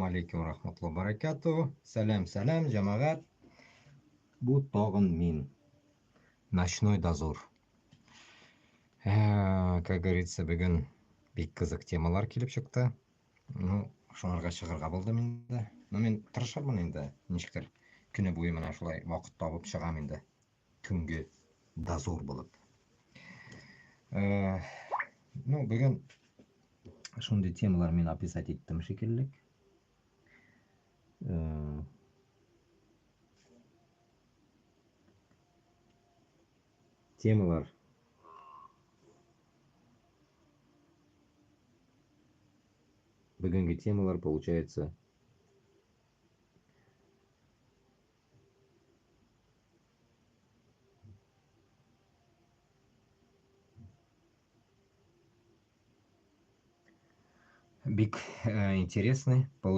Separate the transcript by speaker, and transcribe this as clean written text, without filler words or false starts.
Speaker 1: Assalomu alaykum rahmatullohi barakatuh. Сәлам, сәлам, җәмәгать. Бу тагын мин. Ночной дозор. Как говорится, бүген бик кызык темалар килеп чыкты. Ну, шуңарга чыгарга булдым инде. Ну, мин тырышырмын инде, ничектер көне буе менә шулай вакыт табып чыгам инде. Төнге дозор булып. Ну, бүген шундый темалар мин описать иттем шикелле. Темалар бүгенге темалар получается бик интересный.